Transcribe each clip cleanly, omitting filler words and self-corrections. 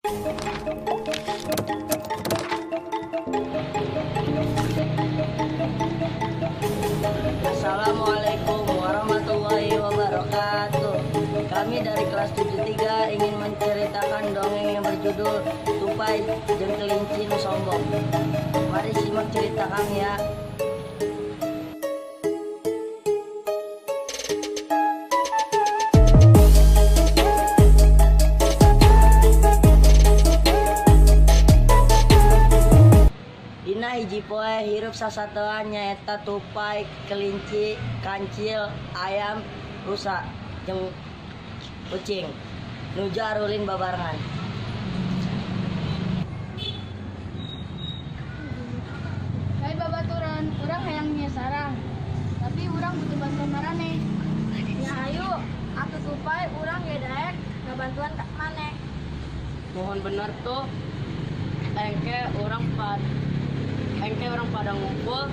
Assalamualaikum warahmatullahi wabarakatuh. Kami dari kelas 73 ingin menceritakan dongeng yang berjudul Tupai jeung Kelinci Nu Sombong. Mari simak cerita kami ya. Dina hiji poe hirup sasatoan nyaeta tupai, kelinci, kancil, ayam, rusa, jeung kucing. Nuju arulin babarengan. Hai babaturan, urang hayang nyieun sarang. Tapi urang butuh bantuan maraneh. Ya ayo, atuh tupai urang ge daek ngabantuan ka maneh. Mohon bener tuh engke urang pada ngumpul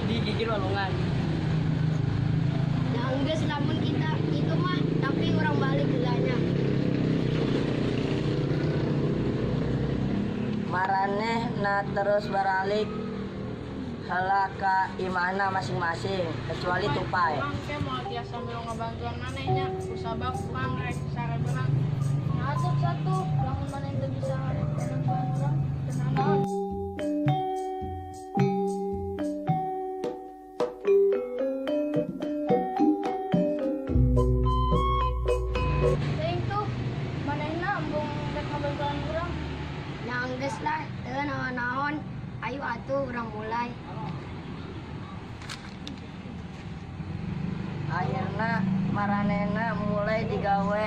di gigir walungan. Ya enggeus lamun kita itu mah, tapi urang balik heula nya. Maraneh na terus baralik heula ka imahna masing-masing kecuali tupai. Urang ke moal tiasa milu ngabantuan maneh nya, kusabab urang rek sare beurang. Nah atuh satu, lamun maneh teu bisa ngabantuan urang, teu nanaon. Teuing tuh, manehna embung rek ngabantuan urang. Nah enggeus lah, teu naon-naon. Ayo atuh urang mulai. Akhirna maranehna mulai digawe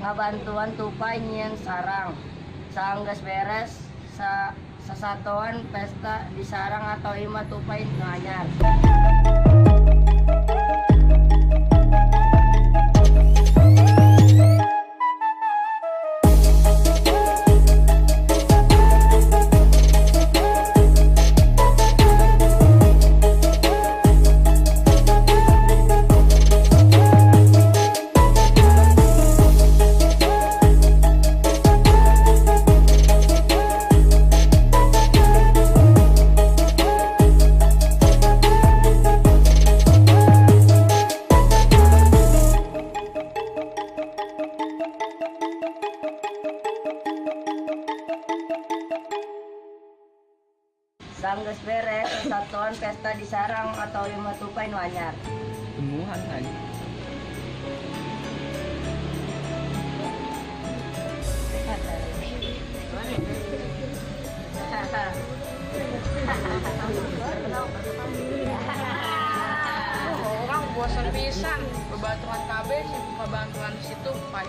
ngabantuan tupai nyieun sarang. Saenggeus beres sasatoan pesta di sarang atau imah tupai nu anyar. Sanggeus beres sasatoan pesta di sarang atau imah tupai nu anyar. Temuan kan. Urang bosen pisan babaturan kabeh sibuk ngabantuan si tupai.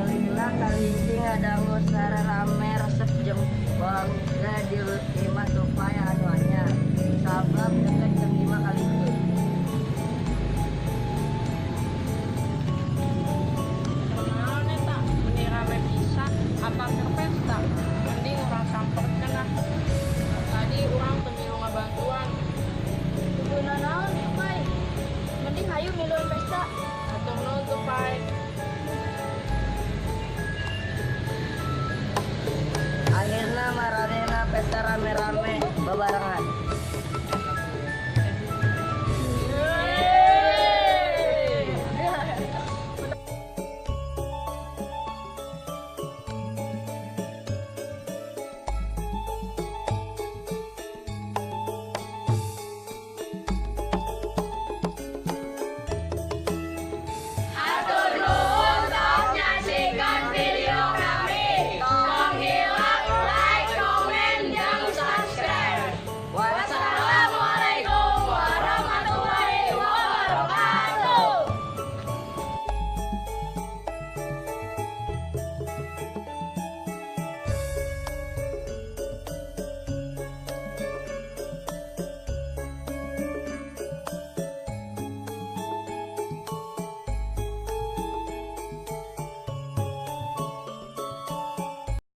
Lila kalinci ngadangu sararame resep jeung bangga di imah tupai anu anyar. Sabab deket jeung imah kalinci. Kunaon eta meuni rame pisan apa keur pesta? Mending urang samperkeun ah. Tadi urang teu milu ngabantuan. Kudu nanaon tupai. Mending hayu miluan pesta.